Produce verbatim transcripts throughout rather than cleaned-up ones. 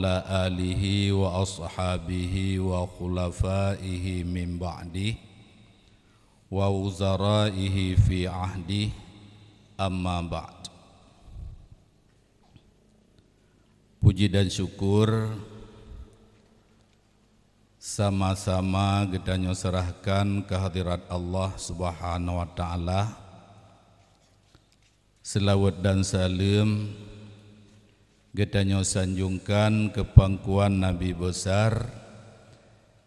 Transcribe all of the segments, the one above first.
ala alihi wa ashabihi wa khulafaihi min ba'dih wa wuzaraihi fi ahdih, amma ba'd. Puji dan syukur sama-sama geutanyoe serahkan keu hadirat Allah Subhanahu wa Ta'ala. Seulaweuet dan saleuem geutanyoe sanjongkan keu pangkuan Nabi Besar,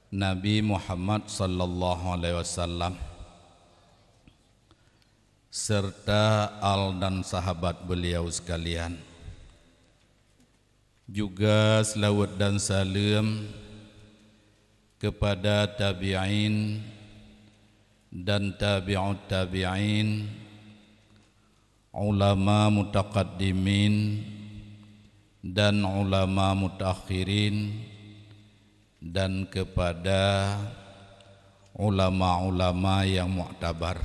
Nabi Muhammad sallallahu alaihi wasallam, serta al dan sahabat beliau sekalian. Juga seulaweuet dan saleuem keupada tabi'in dan tabi'ut tabi'in, ulama mutaqaddimin dan ulama mutaakhirin, dan keupada ulama-ulama nyang muktabar.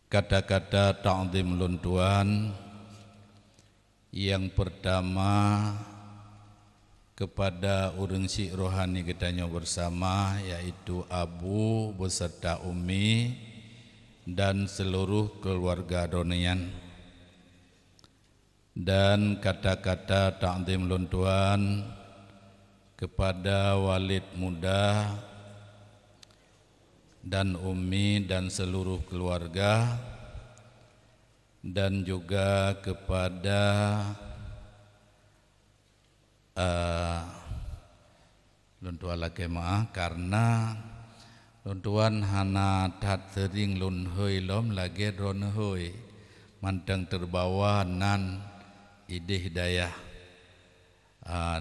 Kata-kata takzim lôn tuan nyang peurtama keupada ureuëng syiek rohani geutanyoe beusama, yaitu abu beserta umi dan seuluruh keuluwarga droeneuh nyan. Dan kata-kata takzim lôn tuan keupada walid muda dan umi dan seuluruh keuluwarga, dan juga keupada, eh, lôn tuan lakée meuáh, karna lôn tuan hana that seuring lôn hôi lom lagée droeneuh hôi, mantong teubawa nan idéh dayah, ah,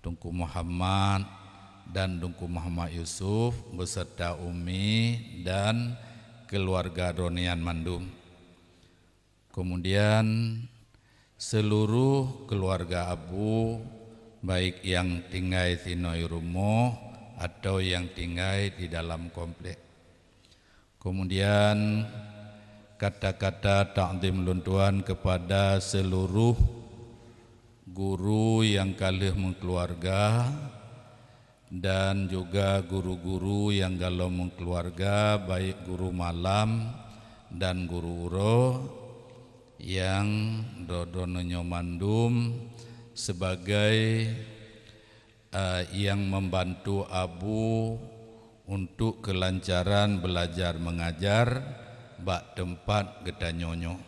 Teungku Muhammad dan Teungku Muhammad Yusuf beserta umi dan keuluwarga droeneuh nyan mandum. Keumudian, seuluruh keuluwarga abu, baik nyang tinggai sinoe rumoh atawa nyang tinggai di dalam komplek. Keumudian, kata-kata takzim lôn tuan keupada seuluruh guru nyang ka lheueh meukeuluwarga, dan juga guru-guru nyang golom meukeuluwarga, baik guru malam dan guru uroe, nyang droe-droeneuh nyoe mandum sebagai, eh, nyang membantu abu untuk kelancaran belajar mengajar bak teumpat geutanyoe nyoe.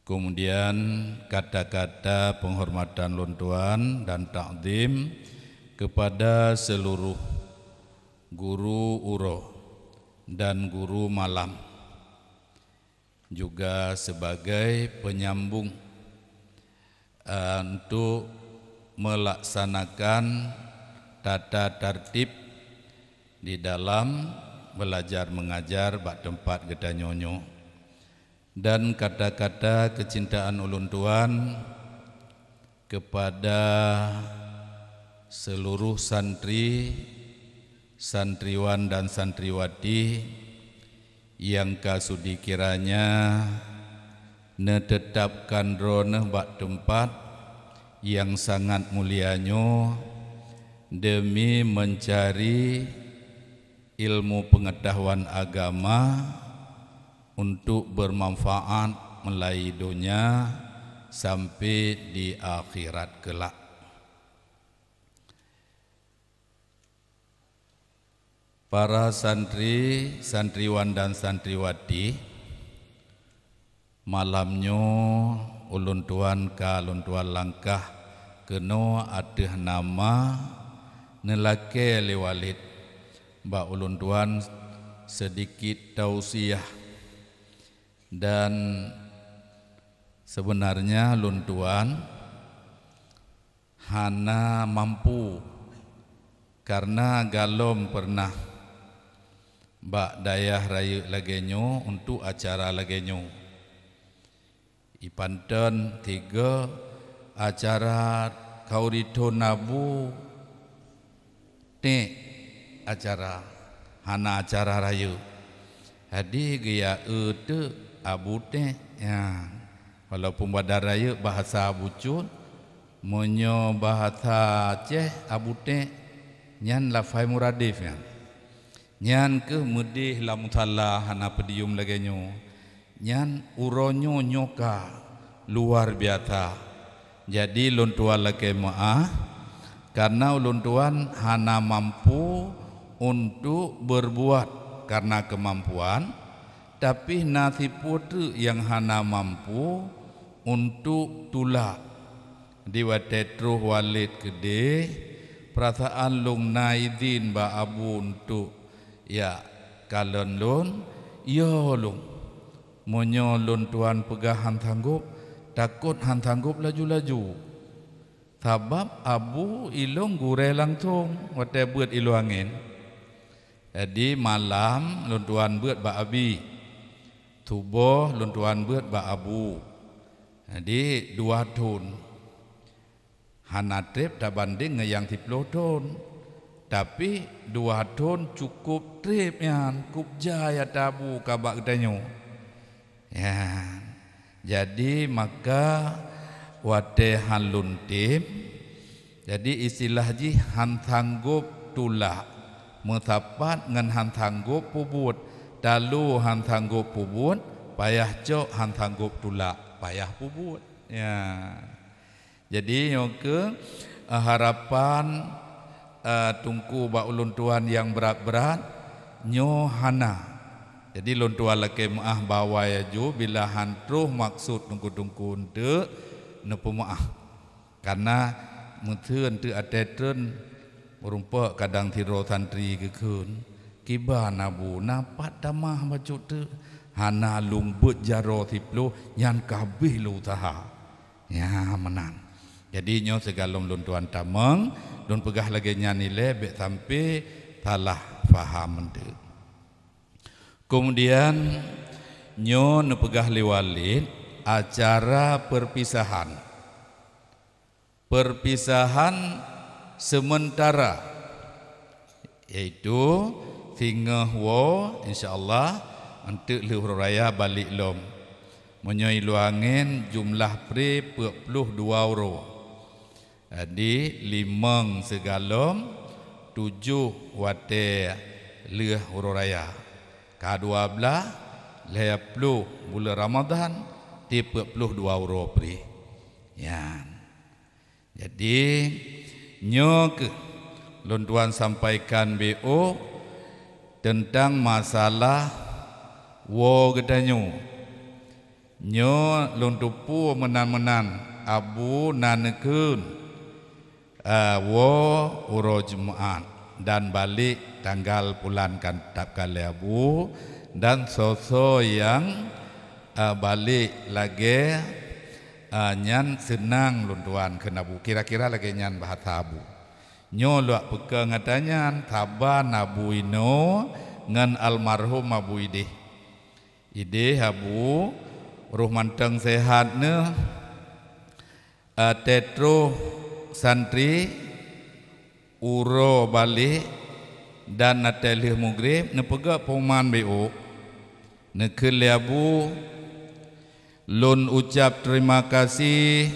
Keumudian, kata-kata peunghormatan lôn tuan dan takzim keupada seuluruh guru uroe dan guru malam, juga sebagai penyambung, eh, untuk melaksanakan tata tertib di dalam belajar mengajar bak teumpat geutanyoe nyoe. Dan kata-kata keucintaan ulôn tuan keupada seuluruh santri, santriwan dan santriwati nyang ka sudi kiranya neuteutabkan droeneuh bak teumpat nyang sangat mulia nyoe demi meuncari ilmu peungeutahuan agama untuk beumanfaat meulai donya sampai di akhirat keulak. Para santri, santriwan dan santriwati, malam nyoe ulôn tuan ka lôn tuan langkah keunoe ateueh nama neulakée lé Walid bak ulôn tuan seudikit tausiah. Dan seubeunarnya lôn tuan hana mampu, karna golom peureunah bak dayah rayeuk lagée nyoe untuk acara lagée nyoe. Ipanton tiga acara kauri thon abu ték acara, hana acara rayeuk. Hadi geuya eu teuk abu ték, ya. Walaupun bak dara rayeuk bahasa bucut, meunyoe bahasa Aceh, Abu Tek, nyan lafai muradif nyan. Nyan keuh meudeh lam musala hana peudiyum lagée nyoe. Nyan uroe nyoe nyoe ka luar biasa. Jadi lôn tuan lakée meuáh, kareuna ulôn tuan hana mampu untuk berbuat kareuna keumampuan, tapi na sipeue teuk nyang hana mampu untuk tulak. Di watée troh Walid keudeh, peurasaan lôn na idhin bak Abu untuk jak kalon lôn, yo lôn. Meunyoe lôn tuan peugah han sanggob, takot han sanggob laju-laju. Sabab Abu ilôn gurée langsong watée beuet ilôn angén. Jadi malam lôn tuan beuet bak Abi. Suboh lôn tuan beuet bak Abu. Jadi dua thon. Hana treb tabandeng ngon nyang siploh thon. Tapi dua thon cukup treb nyan, kub jai ata Abu ka bak geutanyoe. Ya. Jadi maka watée han lôn tem, jadi istilah jih han sanggob tulak, meusapat ngon han sanggob peubuet, talo han sanggob peubuet, payah cok han sanggob tulak, payah peubuet. Ya. Jadi nyoe keuh, eh, harapan, eh, Teungku bak ulôn tuan nyang brat-brat, nyoe hana. Jadi lôn tuan lakée meuáh bawai aju bila han troh maksud Teungku-teungku eunteuk neupeumeuáh. Kareuna meuteun teuk até treun meurumpok kadang sidroe santri geukheun, "Kiban Abu, na pat tamah bacut teuk, hana lôn beuet jaroe siploh nyan ka abéh lôn useuha." Nyan meunan. Jadi nyoe sigohlom lôn tuan tamong, lôn peugah lagée nyan ilée bék sampoe salah paham eunteuk. Keumudian nyoe neupeugah lé Walid acara peurpisahan. Peurpisahan seumeuntara, yaitu singoh woe, insya Allah, eunteuk lheueh uroe raya balek lom. Meunyoe ilôn angén jumlah pri peuet ploh dua uroe. Jadi limong sigohlom, tujoh watée lheueh uroe raya. Ka dua blaih, lhée ploh buleuen Ramadhan, tiep peuet ploh dua uroe pri. Nyan. Jadi nyoe keuh lôn tuan sampaikan bék teuntang masalah woe geutanyoe. Nyoe lôn teupeue meunan-meunan Abu na neukheun, eh, woe uroe Jumat dan balek tanggal pulan kan teutab ka lé Abu, dan soe-soe nyang, eh, balek lagée, eh, nyan seunang lôn tuan kheun Abu. Kira-kira lagée nyan bahasa Abu. Nyoe lôn peugah gata nyan saban Abu inoe ngon almarhum Abu ideh. Ideh Abu roh mantong seuhat neuh, eh, troh santri uroe balek dan até lheueh mugreb neupeugét pengumuman bék. Neukheun lé Abu, "Lôn ucab terima kasih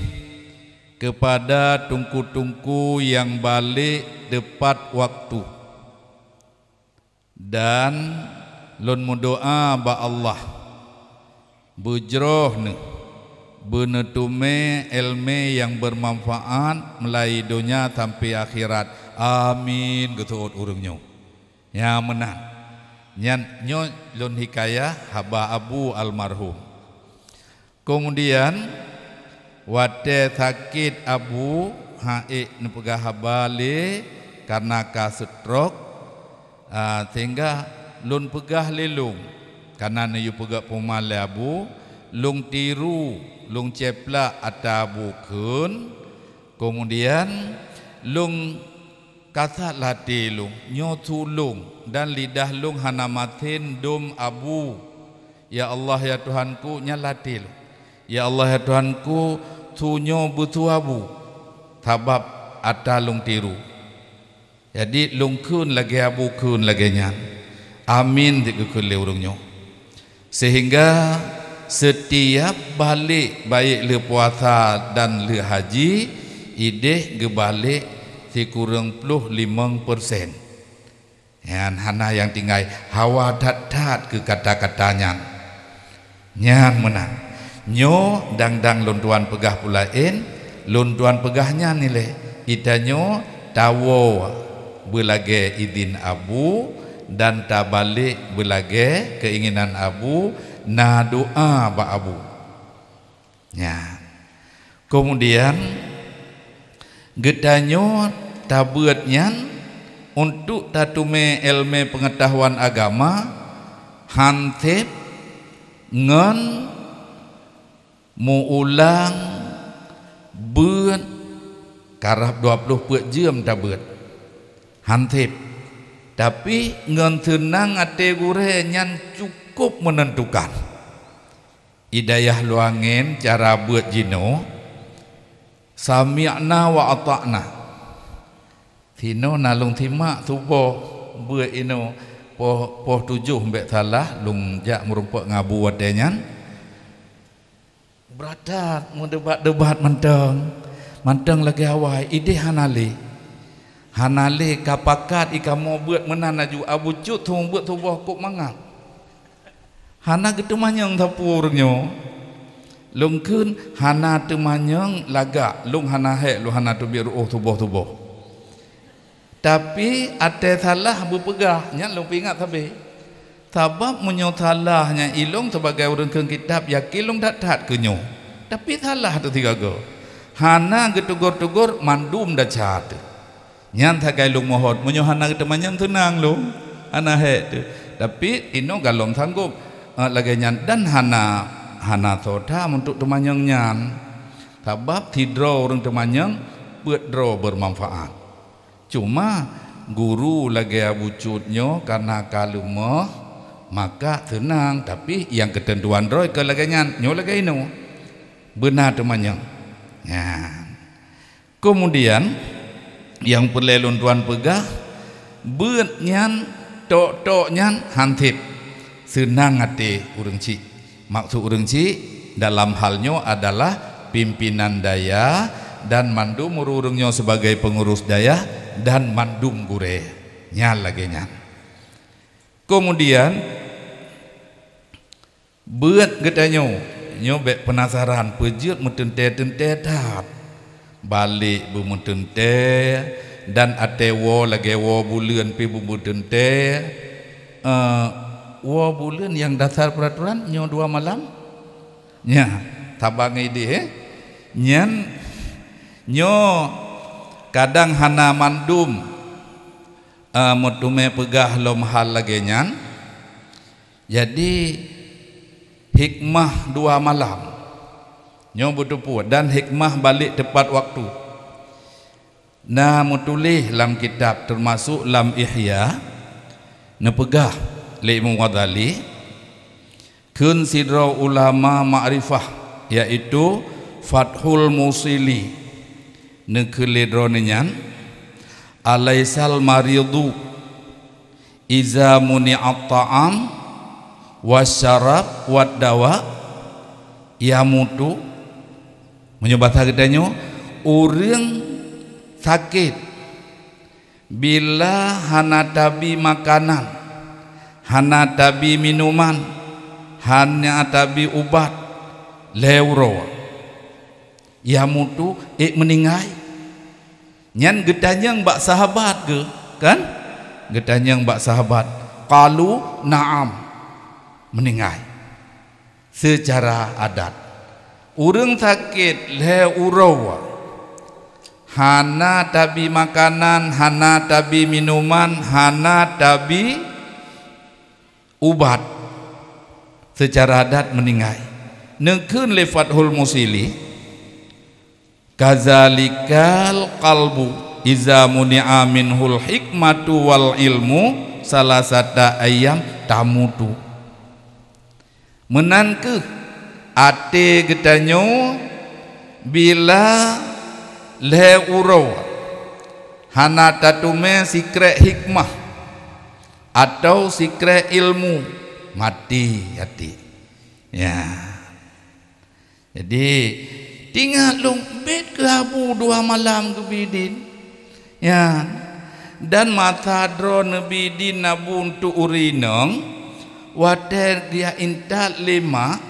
kepada teungku-teungku nyang balek teupat waktu." Dan lôn meudoá bak Allah, beujroh neuh, beuneuteumé iéleumé nyang beumanfaát mulai donya sampoe akhirat. Amin, geuseuôt ureuëng nyoe. Nyan meunan. Nyan nyoe lôn hikayah haba Abu almarhum. Keumudian, watée sakét Abu, han ék neupeugah haba lé kareuna ka seutrok, a, sehingga lôn peugah lé lôn, kareuna neuyue peugét pengumuman lé Abu, lôn tiru, lôn ceuplak ata Abu kheun, keumudian lôn kasat lam até lôn, nyoe su lôn, dan lidah lôn hana masen dum Abu. "Ya Allah, ya Tuhanku," nyan lam até lôn. "Ya Allah, ya Tuhanku, su nyoe beusu Abu, sabab ata lôn tiru." Jadi lôn kheun lagée Abu kheun lagée nyan. Amin, digeukheun lé ureuëng nyoe. Sehingga Seutiap balek, baik lheueh puasa dan lheueh haji, ideh geubalek sikureueng ploh limong persen. Nyan hana nyang tinggai, hawa that-that keu kata-kata nyan. Nyan meunan. Nyoe dang-dang lôn tuan peugah peue laén, lôn tuan peugah nyan ilée. Geutanyoe tawoe beulagée idhin Abu dan tabalek beulagée keuinginan Abu, na doá bak Abu. Nyan. Keumudian, geutanyoe tabeuet nyan untuk tateumé iéleumé peungeutahuan agama, han seb ngon meu-ulang beuet karab dua ploh peuet jeuem tabeuet. Han seb. Tapi ngon seunang até gurée nyan cukup meunentukan. Di dayah Luangen cara beuet jinoe, sami'na wa ata'na. Sinoe na lôn simak suboh beuet inoe, poh, poh tujoh bék salah, lôn jak meurumpok ngon Abu watée nyan. Brat that meudebat-debat mantong, mantong lagée awai, ideh hana lé. Hana lé ka pakat i kamoe beuet meunan laju, Abu Cut su beuet suboh kok mangat. Hana geuteumanyong sapeue ureuëng nyoe. Lôn kheun hana teumanyong lagak, lôn hana hék, lôn hana teubiet reuôh suboh-suboh. Tapi até salah beupeugah, nyan lôn peuingat sabe. Sabab meunyoe salah nyan ilôn sibagai ureuëng kheun kitab, yakin lôn that-that keu nyoe. Tapi salah teuh sigaga. Hana geuteugor-teugor mandum desya teuh. Nyan sagai lôn mohon, meunyoe hana geuteumanyong seunang lôn, hana hék teuh. Tapi inoe galom sanggop, eh, lagée nyan dan hana, hana soe that untuk teumanyong nyan. Sabab sidroe ureuëng teumanyong peuet droe beumanfaat. Cuma guru lagée Abu Cut nyoe kana ka leumoh, maka seunang, tapi nyang keuteuntuan droe keu lagée nyan, nyoe lagée inoe. Beuna teumanyong. Nyan. Keumudian, nyang peureulée lôn tuan peugah, beuet nyan, tok-tok nyan han seb seunang até ureuëng chik. Maksud ureuëng chik dalam hal nyoe adalah pimpinan dayah dan mandum ureuëng-ureuëng nyoe sibagai peungurus dayah dan mandum gurée. Nyan lagée nyan. Keumudian, beuet geutanyoe, nyoe bék peunasaran, peue jeuet meuteuntée-teuntée that. Balek beumeuteuntée, dan até woe lagée woe buleuen pih beumeuteuntée. Eh, woe buleuen nyang dasar peuraturan nyoe dua malam? Nyan, tabang idéh, eh? Nyan, nyoe kadang hana mandum, eh, meuteumé peugah lom hal lagée nyan. Jadi, hikmah dua malam. Nyoe beuteupeue dan hikmah balek teupat waktu. Na meutuléh lam kitab, teumasuk lam Ihya, neupeugah lé Imam Ghazali, kheun sidroe ulama makrifah, yaitu Fathul Musili, neukheun lé droeneuh nyan, "Alaisal maridu iza muni'at ta'am wasyarab wad dawa yamutu." Meunyoe basa geutanyoe, ureuëng sakét bila hana tabi makanan, hana tabi minuman, hana tabi ubat, lhée uroe, yamutu, ék meuninggai. Nyan geutanyong bak sahabat geuh, kan? Geutanyong bak sahabat. Qalu, "Na'am." Meuninggai. Seucara adat, ureuëng sakét lhée uroe, hana tabi makanan, hana tabi minuman, hana tabi ubat, seucara adat meuninggai. Neukheun lé Fathul Musili, "Kazalikal qalbu iza muni'a minhul hikmatu wal ilmu salasata ayyam tamutu." Meunan kheueh até geutanyoe bila lhée uroe hana tateumé sikrék hikmah atau sikrék ilmu, maté até. Ya. Jadi, tingat lôn, bit keu Abu dua malam geubi idin. Ya. Dan masa droe neubi idin Abu untuk ureueng inong, watée dia intat lé mak,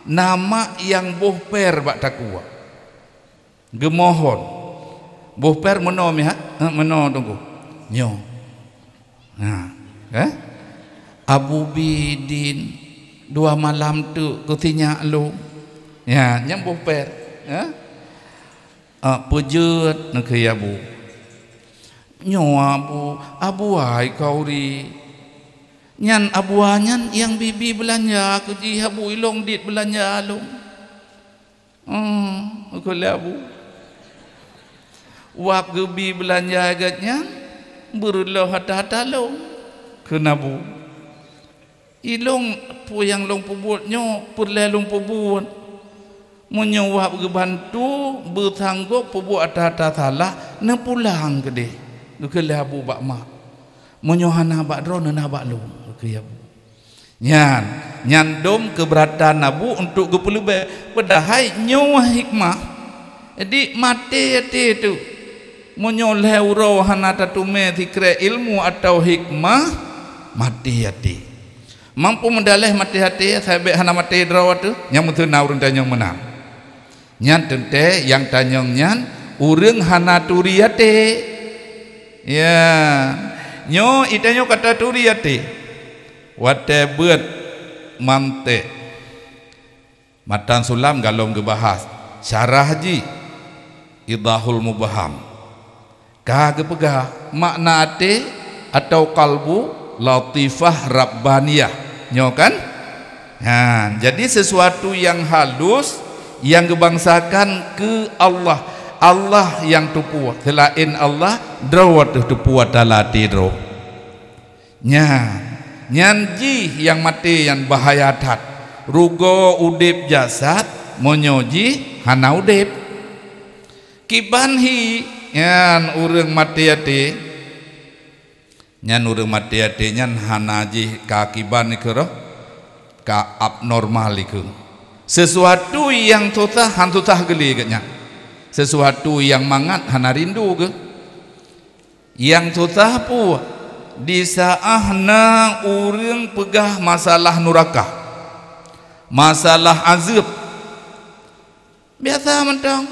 na mak nyang boh pér bak takue. Geumohon. Boh pér meunoe meuhat? Eh, meunoe Teungku. Nyoe. Ha, eh? Abu bi idin dua malam teuk keu sinyak lôn. Ya, nyan boh pér. Eh? Ah, peujeuet neukheun Abu. Nyoe Abu, Abu ai khauri. Nyan Abu nyan nyang bi-bi beulanja keu jih Abu, ilôn dit beulanja lôn. Hmm, kheun lé Abu. Wab geubi beulanja gét nyan, beureuloh ata-ata lôn, kheun Abu. Ilôn peue nyang lôn peubuet nyoe peureulée lôn peubuet. Meunyoe wab geubantu beusanggôp peubuet ata-ata salah, neupulang keudeh, geukheun lé Abu bak mak. Meunyoe hana bak droe, neuna bak lôn, geukheun Abu. Nyan, nyan dum keubeuratan Abu untuk geupeuleubeh. Padahai nyoe hikmah. Jadi, maté até teuk. Meunyoe lhée uroe hana tateumé sikrek ilmu atawa hikmah, maté até. Mampu meudaleh maté até, sabé hana maté droe teuh, nyang meuteuna ureuëng tanyong meunan. Nyan teuntée nyang tanyong nyan ureuëng hana turi até. Ya, nyoe itanyoe ka taturi até. Watée beuet manték, matan sulam golom geubahas, syarah jih Idahul Mubham. Ka geupeugah makna até atau qalbu latifah rabbaniyah. Nyoe kan? Ha, jadi sesuatu yang halus yang geubangsakan keu Allah. Allah nyang tupue, seulaén Allah, droe teuh tupue ata lam até droe. Nyan, nyan jih nyang maté nyan bahaya that. Rugoe udeb jasad, meunyoe jih hana udeb. Kiban hi, nyan ureuëng maté até. Nyan ureuëng maté até nyan hana jih ka kiban ikeu roh, ka abnormal ikeu. Sesuatu nyang susah han susah geuli gét nyan. Sesuatu nyang mangat hana rindu geuh. Nyang susah peue? Di saát na ureuëng peugah masalah nuraka, masalah azeueb. Biasa mantong,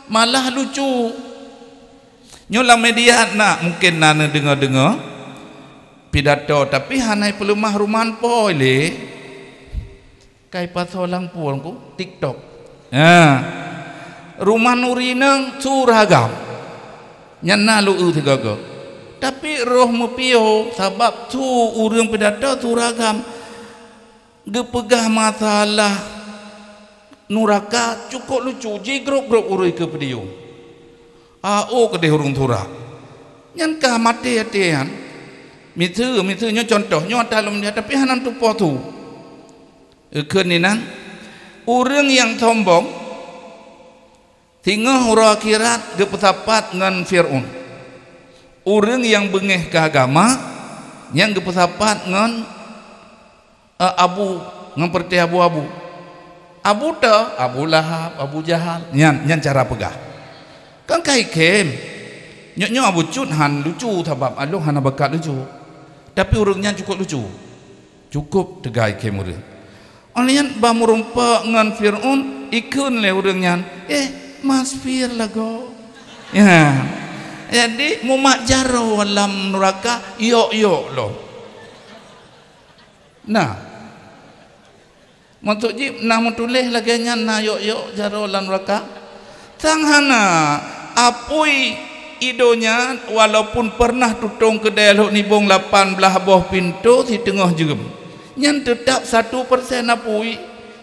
malah lucu. Nyoe lam media na, mungken na neudeungoe-deungoe pidato, tapi hana peuleumah ruman po lé. Kai pasoe lam phon ku, TikTok. Ha. Ruman ureuëng inong su ragam. Nyan na lôn eu sigoe-goe. Tapi roh meupiôh sabab su ureuëng pidato su ragam. Geupeugah masalah nuraka cukôp lucu, jigrôp-grôp ureuëng keu podium. A, oh keudeh ureuëng surak. Nyan ka maté até nyan. Miseue, miseue nyoe contoh, nyoe ata lom dia, tapi hana teupoh su. Eukheun inan, ureuëng nyang sombong, singoh uroe akhirat geupeusapat ngon Fir'aun. Ureuëng nyang beungéh keu agama, nyan geupeusapat ngon, eh, abu, ngon peureuté abu-abu. Abu ta, Abu Lahab, Abu Jahal. Nyan, nyan cara peugah. Kan kai khém. Nyoe-nyoe Abu Cut han lucu sabab along hana bakat lucu. Tapi ureuëng nyan cukôp lucu. Cukôp teugai khém ureuëng. Óh lheueh nyan ban meurumpok ngon Fir'aun, ikheun lé ureuëng nyan, "Eh, mas Fir lagoe." Ya. Jadi, mumat jaroe lam nuraka, yok-yok lom. Nah. Maksud jih, na meutuléh lagée nyan na yok-yok jaroe lam nuraka? Sang hana, apui ido nyan walaupun pernah tutong keudée lhok nibong lapan blaih boh pintoe siteungoh jeuem, nyan teutab satu persen apui,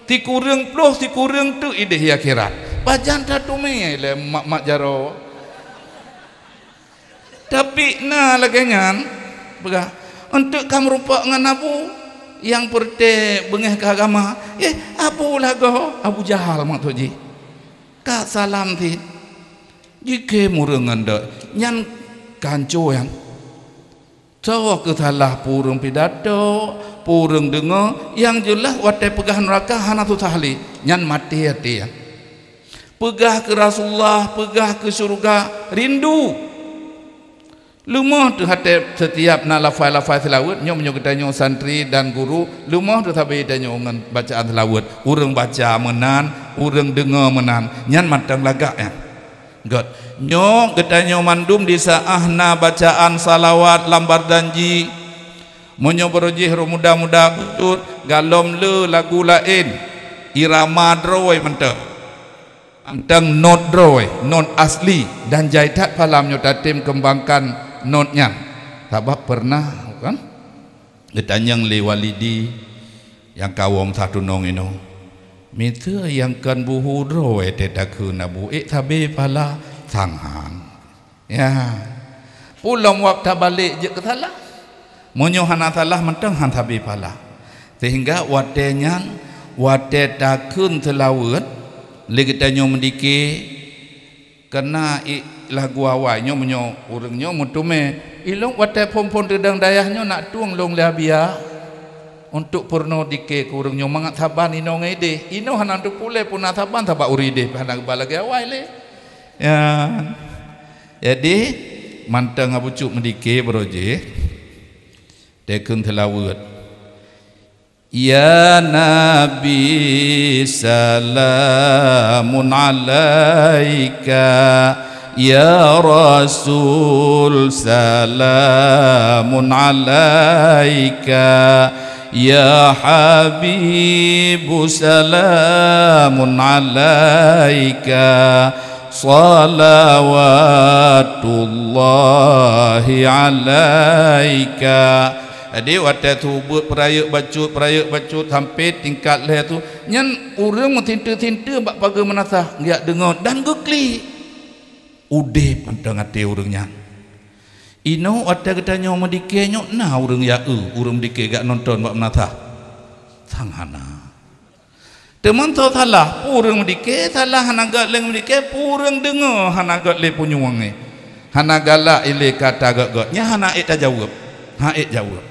sikureueng ploh sikureueng teuk ideh akhirat. Pajan tateumé lé mak-mak jaroe. Tapi na lagée nyan, peugah, "Eunteuk ka meurumpok ngon Abu nyang peureuté beungéh keu agama." Eh, Abu lagoe, Abu Jahal maksud jih. Ka salam cit. Jikhém ureuëng ngon dok. Nyan kanco nyan. Soe keuh salah, peue ureuëng pidato, Ureuëng deungoe, nyang jeulaih watée peugah neuraka hana susah lé, nyan maté até nyan. Peugah keu Rasulullah, peugah keu syeuruga, rindu. Leumoh teuh até setiap na lafai-lafai seulaweuet, nyoe meunyoe geutanyoe santri dan guru, leumoh teuh sabe tanyoe ngon bacaan seulaweuet. Ureuëng baca meunan, ureuëng deungoe meunan, nyan mantong lagak nyan. Göt. Nyoe geutanyoe mandum di saát na bacaan salawat lam barzanji. Meunyoe barojih rot muda-muda khusyuk, galom le lagu laén, irama droe mantong. Mantong not droe, not asli, dan jai that palam nyoe tatem keumbangkan not nyan. Sabab pernah, kan? Geutanyong lé Walidi nyang kawöm satunong inoe, "Miseue nyang kon buhu droe teuh takheun na bu ék sabe pala?" "Sang han." Ya. Peue lom wab tabalek jeuet keu salah. Meunyoe hana salah mantong han sabe pala. Sehingga watée nyan, watée takheun seulaweuet, lé geutanyoe meudike, Kana i lagu awai nyoe meunyoe ureuëng nyoe meuteumé, ilong watée phon-phon teudong dayah nyoe nak tueng lôn lé Abia untuk peurunoe dike keu ureuëng nyoe mangat saban inoe ngon idéh. Inoe hana teupuléh peue na saban sabab ureuëng idéh pih hana geuba lagée awai lé. Ya. Jadi mantong Abu Cuk meudike baroe jih, teukeun seulaweuet. Ya Nabi, salamun alaika. Ya Rasul, salamun alaika. Ya Habibu, salamun alaika. Salawatullahi alaika. Jadi watée teubuet peurayeuk bacut, peurayeuk bacut sampai tingkat lhée tu, nyan ureuëng meusinteue-sinteue bak pageue meunasah geujak deungoe dan geuklik. Udeb mantong até ureuëng nyan. Inoe watée geutanyoe meudike nyoe na ureuëng ya eu, ureuëng meudike geujak nonton bak meunasah? Sang hana. Teuma soe salah, peue ureuëng meudike salah hana gét lé meudike, peue ureuëng deungoe hana gét lé punyueng nyoe. Hana galak ilée kata gét-gét, nyan hana ék tajaweueb. Ha ék jaweueb.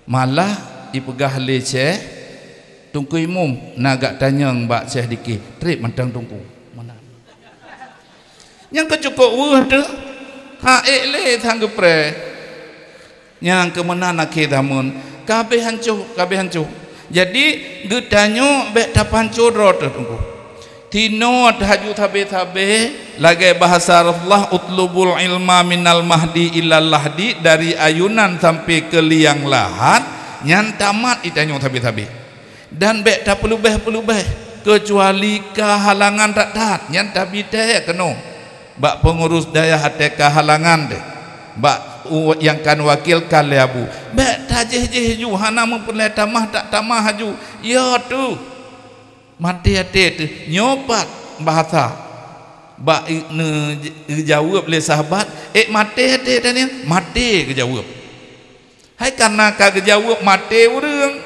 Malah ipeugah lé syeh, Teungku Imum na geujak tanyong bak syeh dike, treb mantong teungku. Meunan. Nyang keucukôp weueh teuh, ha ék lé sang geupreh. Nyang keumeunan akhé zameun, ka habéh hanco, ka habéh hanco. Jadi geutanyoe bék tapanco droe teuh teungku. Tinoe tahaju sabe-sabe lagée bahasa Rasulullah, "Utlubul ilma minal mahdi ilal lahdi," dari ayunan sampai keu liang lahat, nyan tamat itanyoe sabe-sabe. Dan bék tapeulubeh-peulubeh, keucuali ka halangan that-that, nyan tabi tée keunoe bak peungurus dayah até ka halangan teuh, bak u-, nyang kan wakil ka lé abu. Bék tajéh-jéh ju, hana meupeulée tamah tak tamah haju. Ya teuh, maté até teuh, nyoe pat bahasa bak i-, neujaweueb lé sahabat, ék maté até teuh nyan, maté geujaweueb. Hai kana ka geujaweueb maté ureuëng,